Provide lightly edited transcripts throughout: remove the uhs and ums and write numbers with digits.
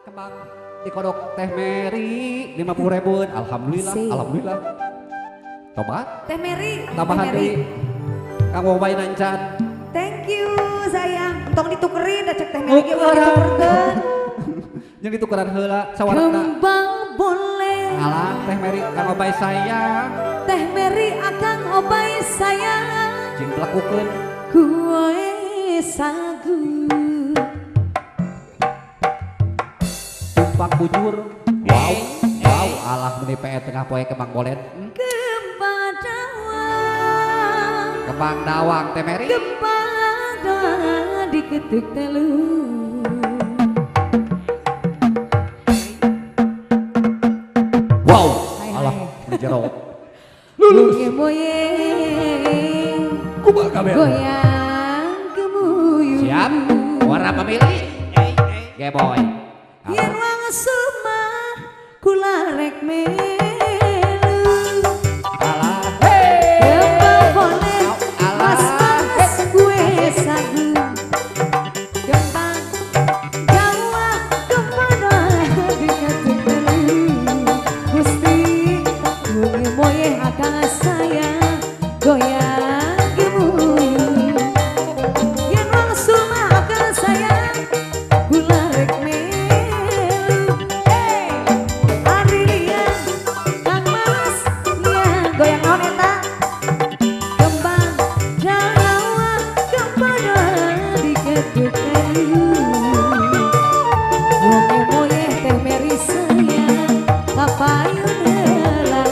Kembang dikodok Teh Mary 50 ribuan. Alhamdulillah, alhamdulillah. Tobat. Teh Mary. Tambahan deui. Kang Wobay nancan. Thank you sayang. Entong ditukerin da cek Teh Mary ge ulah ditukerkeun. Jeung ditukeran heula sawarna. Kembang boleh. Alah Teh Mary Kang Obay sayang. Teh Mary Akang Obay sayang. Jeung pelakukeun kue sagu. Tumpak bujur. Wow, wow, alah meni PE tengah poe kembang bolen. Kembang dawang. Kembang dawang Teh Mary. Kembang dawang diketuk telu. Wow, alah meni jero. Lulus. Kumaha kabeh. Goyang gemuyu. Siap, warna pemilih. Geboy. Yen wang sumah kula rek melu. Alah, hey. Kembang boleh, alah, mas-mas kue sagu. Kembang Jawa kemana diketuk telu. Gusti wonge moyeh akang sayang goyang gemuyu. Yen wang sumah akang sayang kula rek melu. Hey, Ari lian Kang Mas lian goyang naon eta? Kembang Jawa kemana diketuk telu. Wonge moyeh Teh Mary sayang kapayun heula.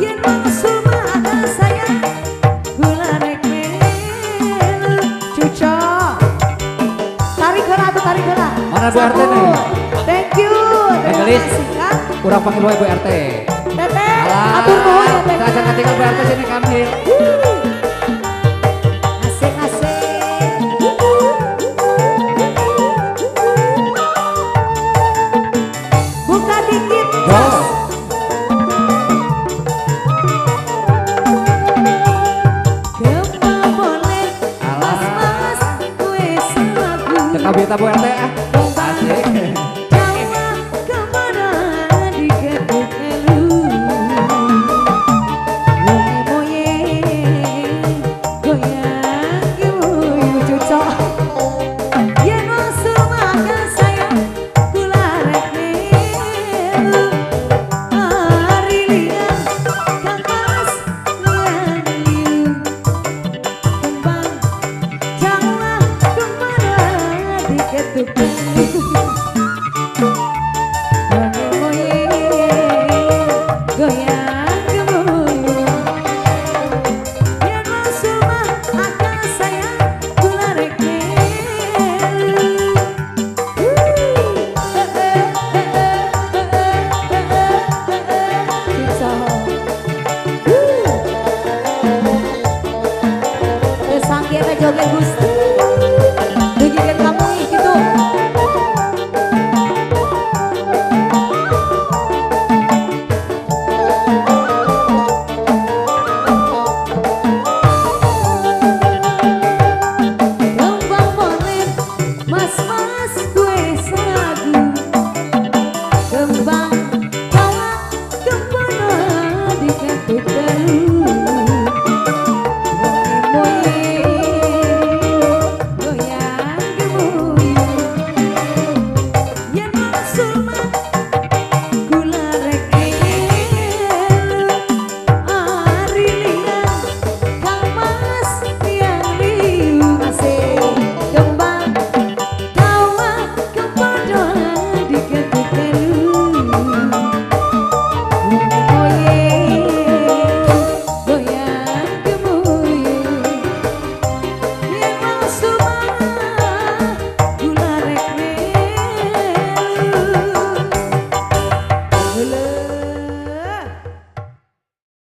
Yen wang sumah akang sayang kula rek melu. Cuco tarik heula atuh, tarik heula. Mana Bu RT nih? Thank you. Terima Gelis. kasih Kang. Kurang panggil wae Bu RT. Teteh, Alah, atur nuhun ya Teh. Kita ajak ketinggal Bu RT sini kami. Asik asik. Buka dikit. Jos. Kembang boleh, Alah. mas-mas kue sagu. Cek kabita Bu RT ah. Asik. Jawa kemana diketuk elu. Wonge moye goyang gemuyu cucok. Yen wong sumah akang sayang kula rek melu. Ari lian Kang Mas lian liu. Kembang Jawa kemana diketuk telu.